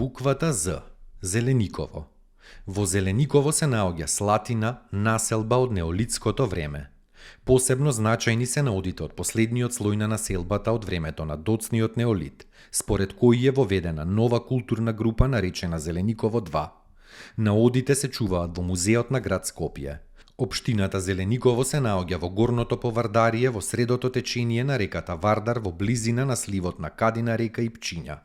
буквата З. Зелениково. Во Зелениково се наоѓа Слатина, населба од неолитското време. Посебно значајни се наодите од последниот слој на населбата од времето на доцниот неолит, според кој е воведена нова културна група наречена Зелениково 2. Наодите се чуваат во музеот на град Скопје. Општината Зелениково се наоѓа во горното Повардарие во средото течение на реката Вардар во близина на сливот на Кадина река и Пчиња.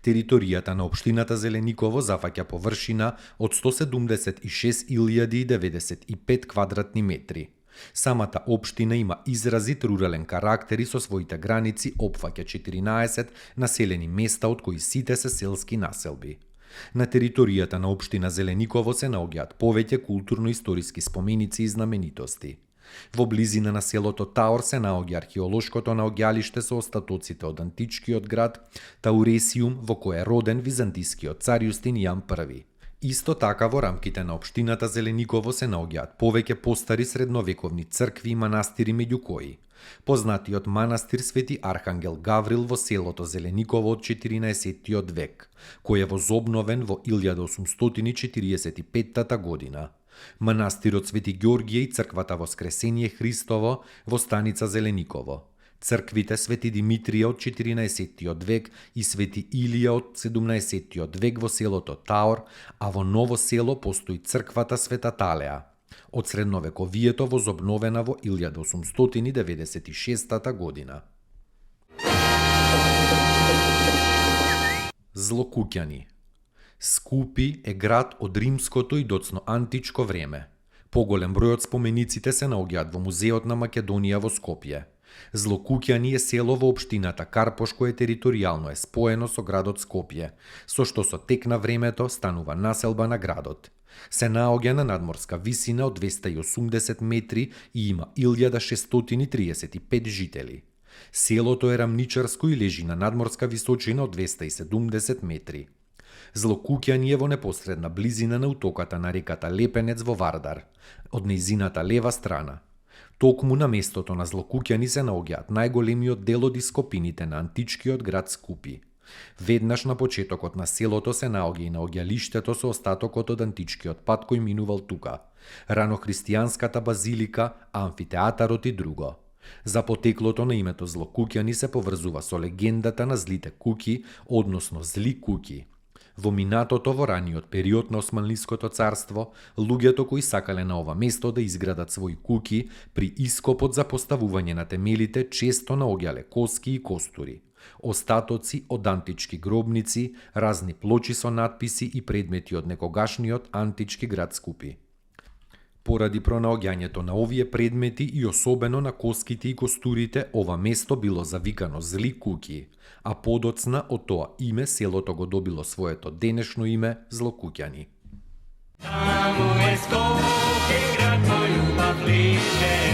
Територијата на општината Зелениково зафаќа површина од 176.095 квадратни метри. Самата општина има изразит рурален карактер и со своите граници опфаќа 14 населени места од кои сите се селски населби. На територијата на општина Зелениково се наоѓаат повеќе културно-историски споменици и знаменитости. Во близина на селото Таор се наоѓа археолошкото наоѓалиште со остатоците од античкиот град Тауресиум во кој е роден византискиот цар Јустинијан I. Исто така во рамките на општината Зелениково се наоѓаат повеќе постари средновековни цркви и манастири, меѓу кои познатиот манастир Свети Архангел Гаврил во селото Зелениково од 14 век, кој е возобновен во 1845 година. Манастирот Свети Ѓорѓije и црквата Воскресение Христово во станица Зелениково. Црквите Свети Димитрија од 14 век и Свети Илија од 17 век во селото Таор, а во Ново село постои црквата Света Талеа, од средновековието возобновена во 1896 година. Злокуќани. Скупи е град од римското и доцно античко време. Поголем број од спомениците се наоѓаат во Музеот на Македонија во Скопје. Злокуќани е село во општината Карпош кое територијално е споено со градот Скопје, со што со тек на времето станува населба на градот. Се наоѓа на надморска висина од 280 метри и има 1635 жители. Селото е рамничарско и лежи на надморска височина од 270 метри. Злокуќани е во непосредна близина на утоката на реката Лепенец во Вардар, од нејзината лева страна. Токму на местото на Злокуќани се наоѓаат најголемиот дел од ископините на античкиот град Скупи. Веднаш на почетокот на селото се наоѓа и наоѓалиштето со остатокот од античкиот пат кој минувал тука, ранохристијанската базилика, амфитеатарот и друго. За потеклото на името Злокуќани се поврзува со легендата на злите куќи, односно зли куќи. Во минатото, во раниот период на Османлиското царство, луѓето кои сакале на ова место да изградат своји куќи, при ископот за поставување на темелите често наоѓале коски и костури, остатоци од антички гробници, разни плочи со надписи и предмети од некогашниот антички град Скупи. Поради пронаоѓањето на овие предмети и особено на коските и костурите, ова место било завикано Зли куќи, а подоцна од тоа име селото го добило своето денешно име Злокуќани. Таму е Скопје, град мој љубав лише.